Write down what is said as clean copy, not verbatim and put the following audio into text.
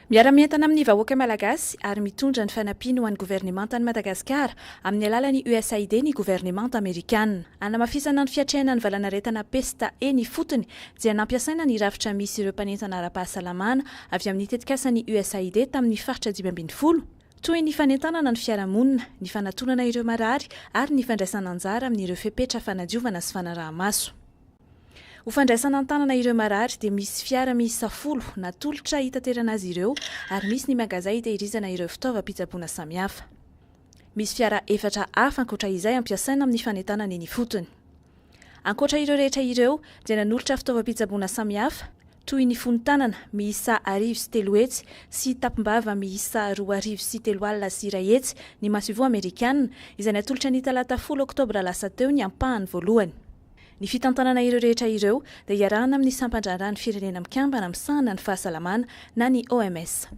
Miara-mientana amin'ny vahoaka malagasy ary mitondra ny fanampiany ho an'ny governemantan'i Madagasikara amin'ny alalan'ny USAID ny governemanta amerikana. Hanamafisana ny fiatrehana ny valanaretina pesta eny ifotony dia nampiasaina ny rafitra misy ireo mpanentana ara-pahasalamana avy amin'ny tetikasan'ny USAID tamin'ny faritra 15, toy ny fanentanana ny fiarahamonina, ny fanatonana ireo marary ary ny fandraisana anjara amin'ireo fepetra fanadiovana sy fanaraha-maso. Ho fandraisana an-tanana ireo marary dia misy fiara miisa 10 natolotra hitaterana azy ireo ary misy ny magazay hitehirizana ireo fitaovam-pitsaboana samihafa. Misy fiara efatra hafa ankoatra izay ampiasaina amin'ny fanentanana eny ifotony. Ankoatra ireo rehetra ireo dia nanolotra fitaovam-pitsaboana samihafa toy ny fonon-tanana miisa 301 sy tampom-bava miisa 320 200 ny masoivoho amerikana izay natolotra ny talata 10 oktobra lasa teo ny ampahany voalohany. Ny fitantanana ireo rehetra ireo dia iarahana amin'ny sampan-draharahan'ny Firenena Mikambana misahana ny fahasalamana na ny OMS.